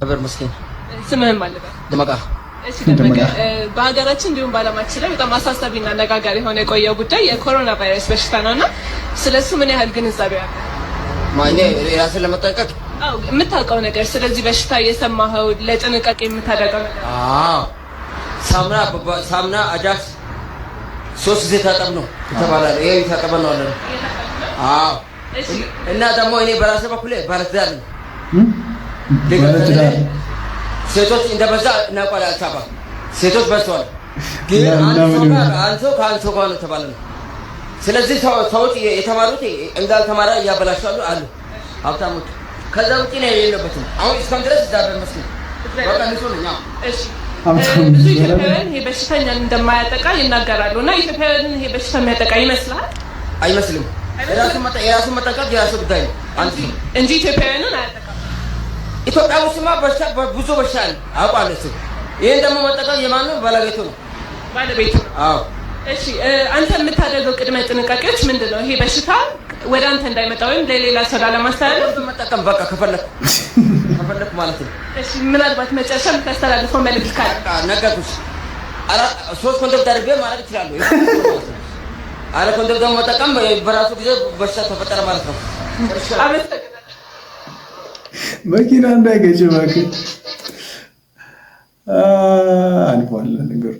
ይመስገን። ስምህን ማን ልበል? ደመቃ። እሺ ደመቀ፣ በሀገራችን እንዲሁም በዓለማችን ላይ በጣም አሳሳቢና አነጋጋሪ የሆነ የቆየው ጉዳይ የኮሮና ቫይረስ በሽታ ነው እና ስለሱ ምን ያህል ግንዛቤ አለ? እኔ ራስን ለመጠንቀቅ አዎ፣ የምታውቀው ነገር፣ ስለዚህ በሽታ እየሰማኸው ለጥንቃቄ የምታደርገው ነገር? አዎ፣ ሳሙና ሳሙና አጃክስ ሶስት ጊዜ ታጠብ ነው የተባለ። ይሄ ታጠበ ነው አለ። አዎ። እና ደግሞ እኔ በራሴ በኩል ባለትዳር ነኝ። ባለትዳር። ሴቶች እንደበዛ እናውቃለን። አዲስ አበባ ሴቶች በዝተዋል። ግን አንድ ሰው ጋር አንድ ሰው ከአንድ ሰው ጋር ነው የተባለ ነው። ስለዚህ ሰዎች የተማሩት እንዳልተማረ እያበላሻሉ አሉ ሀብታሞች። ከዛ ውጭ ነው የሌለበትም። አሁን እስካሁን ድረስ እግዚአብሔር ይመስገን በቃ ንጹህ ነኝ። አዎ። እሺ። ሀብታም ብዙ ይበላል። ኢትዮጵያውያን ይሄ በሽተኛን እንደማያጠቃ ይናገራሉ እና ኢትዮጵያውያንን ይሄ በሽታ የሚያጠቃ ይመስላል? አይመስልም። የራሱን መጠንቀቅ የራሱ ጉዳይ ነው። አንድ ሰው እንጂ ኢትዮጵያውያንን አያጠቃም። ኢትዮጵያ ውስጥማ በሽታ ብዙ በሽታ አለ፣ አውቃለሁ እሱ። ይህን ደግሞ መጠቀም የማን ነው? ባለቤቱ ነው። ባለቤቱ ነው። አዎ። እሺ፣ አንተ የምታደርገው ቅድመ ጥንቃቄዎች ምንድን ነው? ይሄ በሽታ ወደ አንተ እንዳይመጣ ወይም ለሌላ ሰው ላለማስተላለፍ? መጠቀም በቃ ከፈለክ ከፈለክ ማለት ነው። እሺ፣ ምናልባት መጨረሻ የምታስተላልፈው መልዕክት ካለ? በቃ ነገርኩሽ። ሶስት ኮንዶም ደርቤ ማድረግ እችላለሁ። አለ ኮንዶም ደግሞ መጠቀም በራሱ ጊዜ በሽታ ተፈጠረ ማለት ነው። አመሰግናለሁ። መኪና እንዳይገጭ እባክህ። አልፏል ነገሩ።